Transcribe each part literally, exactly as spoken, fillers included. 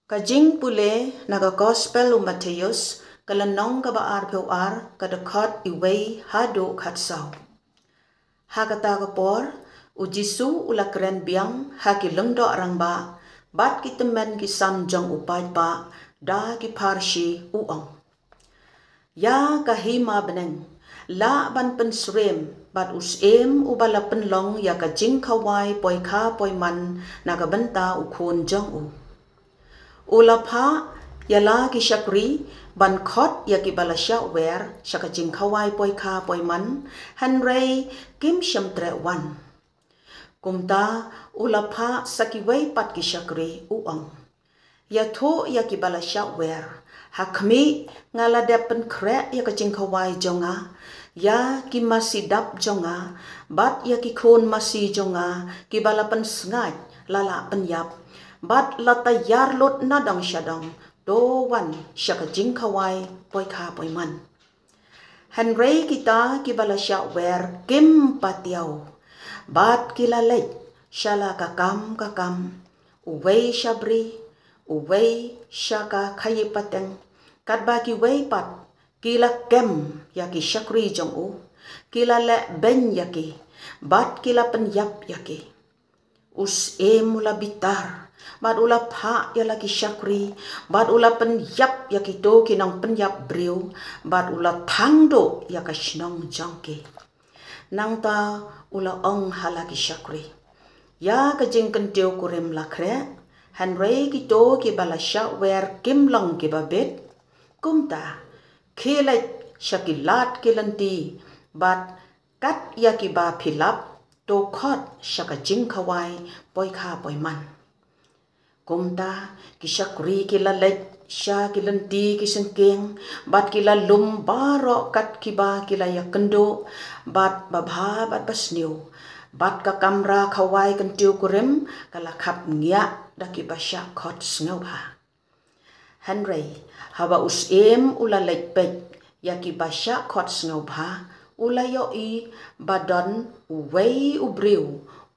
Ka jingpule na ka Gospel u Mathaios, ka lynnong kaba arphew ar, ka dkhot wei haduh khatsaw. Ha kata ka por, u Jisu u la kren biang ha ki lyngdoh rangbah bad ki tymmen ki sam jong u paidbah da ki pharshi, u ong: Ïa ka hima bneng lah ban pynsyriem bad u syiem uba la pynlong ïa ka jingkhawai poikha poiman na ka bynta u khun jong u. U la phah ïa la ki shakri ban khot ïa kiba la shah wer sha ka jingkhawai poikha poiman, hynrei kim shym treh wan. Kumta u la phah sa kiwei pat ki shakri, u ong: Ïathuh ïa kiba la shah wer, ha khmih, nga la dep pynkhreh ïa ka jingkhawai jong nga ïa ki masi dap jong nga bad ïa ki khun masi jong nga kiba la pynsngaid, la lah pynïap, bad la taiar lut nadong shadong, to wan sha ka jingkhawai poikha poiman. Hynrei kita kiba la shah wer kim patiaw, bad ki la leit sha la ka kam ka kam, uwei sha bri, uwei sha ka khaïi pateng, katba kiwei pat ki la kem ïa ki shakri jong u, ki la leh beiñ ïa ki, bad ki la pynïap ïa ki. U syiem u la bitar bad u la phah ïa la ki shakri, bad u la pynïap ïa kito ki nongpynïap briew, bad u la thang duh ïa ka shnong jong ki. Nangta u la ong ha la ki shakri: Ïa ka jingkyntiew kurim la khreh, hynrei kito kiba la shah wer kim long kiba bit. Kumta khie leit sha ki lad ki lynti bad kat ïa kiba phi lap, to khot sha ka jingkhawai poikha poiman. Kumta ki shakri ki la leit sha ki lynti ki syngkien, bad ki la lum baroh kat kiba ki la ïakynduh, bad babha bad basniew, bad ka kamra khawai kyntiew kurim ka la khap ngiah da kiba shah khot sngewbha. Hynrei haba u syiem u la leit peit ïa kiba shah khot sngewbha, u la ïohi ba don uwei u briew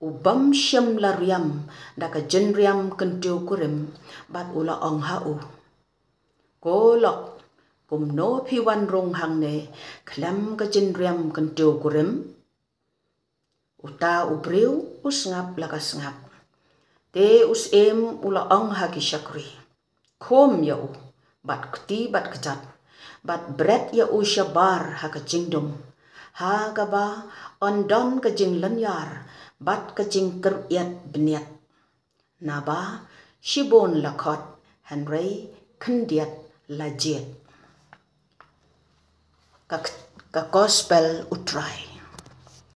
u bym shym la riam da ka jingriam kyntiew kurim, bad u la ong ha u: Ko lok, kumno phi wan rung hangne khlem ka jingriam kyntiew kurim? Uta u briew u sngap la ka sngap. Te u syiem u la ong ha ki shakri: Khum ïa u bad kti bad kjat, bad bret ïa u shabar ha ka jingdum, ha kaba yn don ka jinglynñiar bad ka jingkyrïat bniat. Naba shibun la khot, hynrei khyndiat la jied. Ka, ka Gospel U Trai.